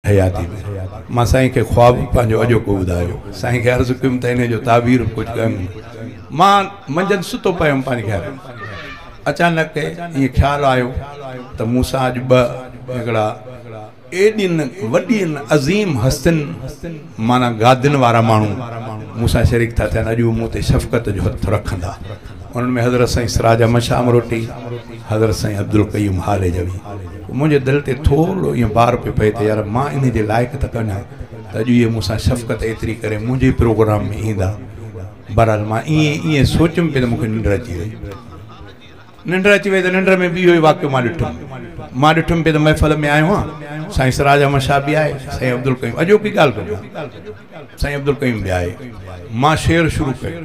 حياتي ۾ مان سائين کي خواب پنهنجو اڄوڪو ٻڌايو. سائين کي عرض ڪيم ته انهي جو تعبير به ڪجهه ڪيم. مان منجهند ستو پيو هيم پنهنجي گهر. اچانڪ ائين خيال آيو ته مون سان اڄ ٻه هڪڙا ايڏين وڏين عظيم هستين معنيٰ گادين وارا ماڻهو مون سان شريڪ ٿا ٿين، اڄ هو مون تي شفقت جو هٿ رکندا. انهن ۾ حضرت سائين سراج احمد شاهه امروٽي، حضرت سائين عبدالقيوم هاليجوي. منهنجي دل تي ٿورڙو ائين بار پيو پئي ته يار مان انهي جي لائق ته ڪونهيان ته اڄ اهي مون سان شفقت ايتري ڪري منهنجي پروگرام ۾ ايندا. بهرحال مان ائين ائين سوچيم پئي ته مون کي ننڊ اچي وئي. ننڊ اچي وئي ته ننڊ ۾ به اهو ئي واقعو مان ڏٺم. مان ڏٺم پئي ته محفل ۾ آيو آهيان، سائين سراج احمد شاهه به آهي، سائين عبدالقيوم، اڄوڪي ڳالهه ٿو ڪيان، سائين عبدالقيوم به آهي. مان شعر شروع ڪيو.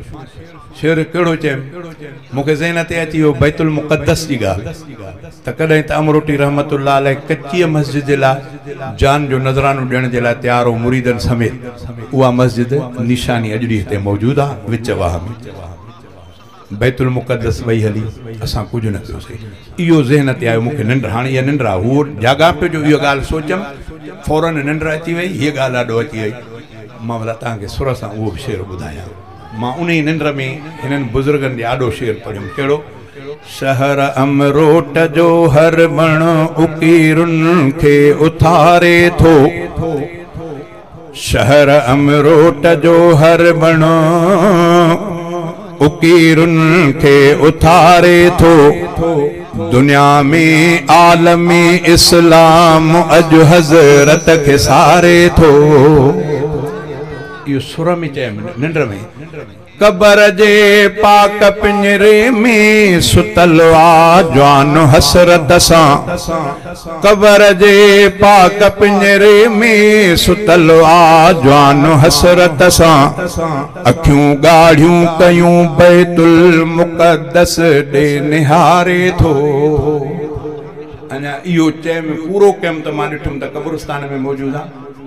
شعر ڪهڙو چيم؟ مون کي ذهن تي اچي ويو بيت المقدس جي ڳالهه ته ڪڏهن ته امروٽي رحمة الله عليه ڪچيء مسجد جي لاء جان جو نذرانو ڏيڻ جي لاء تيار هو مريدن سميت. اها مسجد نشاني اڄ ڏينهن تائين موجود آهي وچ واهه ۾. بيت المقدس وئي هلي، اسان ڪجهه نه ڪيوسين. اهو ذهن تي آيو مون کي ننڊ، هاڻي اها ننڊ آ، هو جاڳان پيو جو اها ڳالهه سوچيم، فوراً ننڊ اچي وئي، هيء ڳالهه آڏو اچي وئي. مان ڀلا توهان کي سر سان اهو به شعر ٻڌايان. مان انهيء ننڊ ۾ هنن بزرگن جي آڏو شعر پڙهيم، ڪهڙو؟ شهر امروٽ جو هر وڻ اڪيرن کي اٿاري ٿو. شهر امروٽ جو هر وڻ اڪيرن کي اٿاري ٿو. دنيا ۾ عالم اسلام اڄ حضرت کي ساري ٿو. اهو سر ۾ چيم ننڊ ۾. قبر جي پاڪ پڃري ۾ ستل آ جوان حسرت سان. قبر جي پاڪ پڃري ۾ ستل آ جوان حسرت سان. اکيون ڳاڙهيون ڪيون بيت المقدس ڏي نهاري ٿو. اڃا اهو چيم پورو ڪيم ته مان ڏٺم ته قبرستان ۾ موجود آ.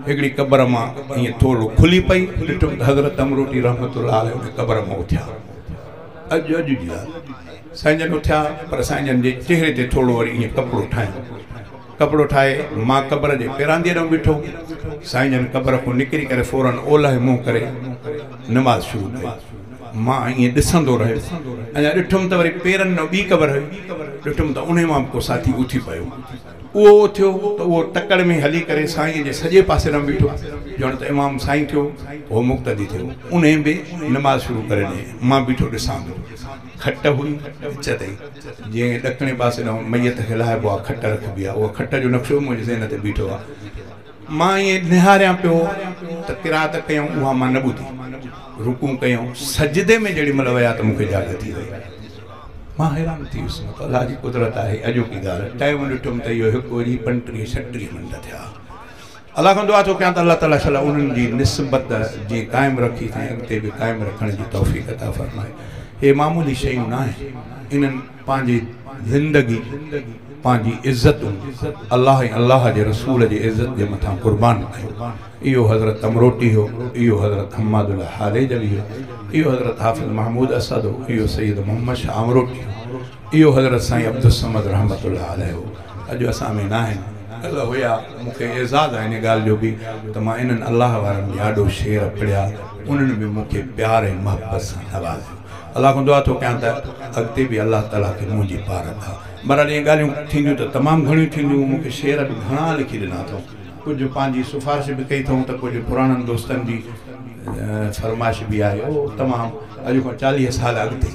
هڪڙي قبر مان ائين ٿورڙو کلي پئي، ڏٺم ته حضرت امروٽي رحمة الله عليه ان قبر مان اٿيا. اڄ اڄ جي ڳالهه. سائين جن اٿيا پر سائين جن جي چهري تي ٿورڙو وري ائين ڪپڙو ٺاهيائون. ڪپڙو ٺاهي مان قبر جي پيرانديء ڏانهن بيٺو. سائين جن قبر کان نڪري ڪري فوراً اولهه منهن ڪري نماز شروع ڪئي. مان ائين ڏسندو رهيس. اڃا ڏٺم ته وري پيرن ڏانهن ٻي قبر هئي. ڏٺم ته انهي مان به ڪو ساٿي اٿي پيو. اهو اٿيو ته اهو تڪڙ ۾ هلي ڪري سائينء جي سڄي پاسي ڏانهن بيٺو، ڄڻ ته امام سائين ٿيو، هو مقتدي ٿيو. انهيء به نماز شروع ڪري ڏني. مان بيٺو ڏسان ٿو. کٽ هئي وچ تي، جيئن ڏکڻي پاسي ڏانهن ميت کي لاهبو آهي، کٽ رکبي آهي. اها کٽ جو نقشو به منهنجي ذهن تي بيٺو آهي. مان ائين نهاريان پيو ته قرائت ڪيائون، اها مان نه ٻڌي. رڪوع ڪيائون، سجدي ۾ جيڏي مهل ويا ته مون کي جاڳ ٿي وئي. مان حيران ٿي ويس، مون الله جي قدرت آهي، اڄوڪي ڳالهه، ٽائيم ڏٺم ته اهو هڪ وڄي پنٽيهه ڇٽيهه منٽ ٿيا. الله کان دعا ٿو ڪيان ته الله تعالي شل انهن جي نسبت جيئن قائم رکي تائين اڳتي به قائم رکڻ جي توفيق عطا فرمائي. اهي معمولي شيون نه آهن، انهن پنهنجي زندگي، پنهنجي عزتون الله ۽ الله جي رسول جي عزت جي مٿان قربان ڪيون. اهو حضرت امروٽي هو، اهو حضرت حماد الله هاليجوي هو، اهو حضرت حافظ محمود اسد هو، اهو سيد محمد شاهه امروٽي هو، اهو حضرت سائين عبدالصمد رحمة الله عليه هو. اڄ اسان ۾ ناهن، ڪلهه هيا. مون کي اعزاز آهي ان ڳالهه جو به ته مان انهن الله وارن جي آڏو شعر پڙهيا، انهن به مون کي پيار ۽ محبت سان نوازيو. الله کان دعا ٿو ڪيان ته اڳتي به الله تعاليٰ کي منهنجي پار عطا. بهرحال اهي ڳالهيون ٿينديون ته تمام گهڻيون ٿينديون، مون کي شعر به گهڻا لکي ڏنا اٿئون. ڪجهه پنهنجي سفارش به ڪئي اٿئون ته ڪجهه پراڻن دوستن جي فرمائش به آهي. اهو تمام اڄ کان 40 سال اڳتي.